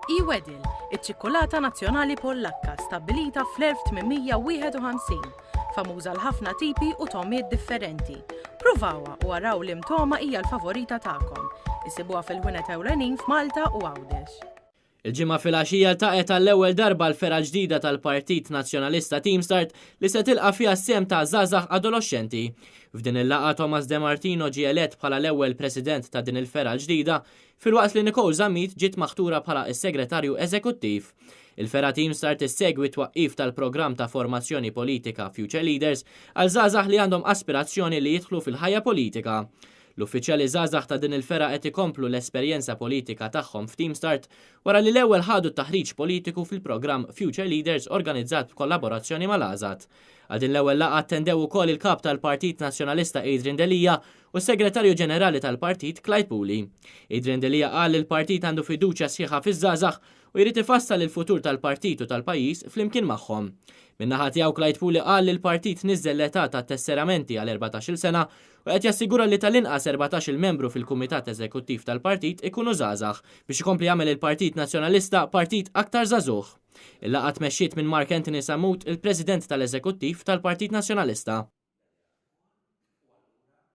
E-Wedel, iċ-ċikkulata nazzjonali Pollakka stabbilita fl-1851, famuża għal ħafna tipi u togħmiet differenti. Pruvawha u araw liem togħma hija l-favorita tagħkom. Issibuha fil-ħwienet ewlenin f'Malta u Għawdex. Il-Ġimgħa filgħaxija ltaqgħet għall-ewwel darba l-fergħa l-ġdida tal-Partit Nazzjonalista Teamstart li se tilqa' fiha s-sehem ta' żgħażagħ adoloxxenti. F'din il-laqgħa Thomas De Martino ġie elett bħala l-ewwel President ta' din il-fergħa l-ġdida filwaqt li Nicole Zammit ġiet maħtura bħala s-Segretarju Eżekuttiv. Il-fergħa Teamstart issegwi t-twaqqif tal-programm ta' formazzjoni politika Future Leaders għal żgħażagħ li għandhom aspirazzjoni li jidħlu fil-ħajja politika. L-uffiċjali żgħażagħ ta' din il-fergħa qed ikomplu l-esperjenza politika tagħhom f'Teamstart wara li l-ewwel ħadu t-taħriġ politiku fil-programm Future Leaders organizzat b'kollaborazzjoni mal-AŻAD. Għal din l-ewwel laqgħa attendew ukoll il-Kap tal-Partit Nazzjonalista Adrian Delia u s-Segretarju Ġenerali tal-Partit Clyde Puli. Adrian Delia qal li l-partit għandu fiduċja sħiħa fiż-żgħażagħ u jrid ifassal il-futur tal-partit u tal-pajjiż flimkien magħhom. Min-naħa tiegħu Clyde Puli qal li l-partit niżżel l-età tat-tesseramenti għal 14-il sena u qed jassigura li tal-inqas 14-il membru fil-Kumitat Eżekuttiv tal-partit ikunu żgħażagħ biex ikompli jagħmel il-Partit Nazzjonalista partit aktar żagħżugħ. Il-laqgħa tmexxiet minn Mark Anthony Sammut, il-President tal-Eżekuttiv tal-Partit Nazzjonalista.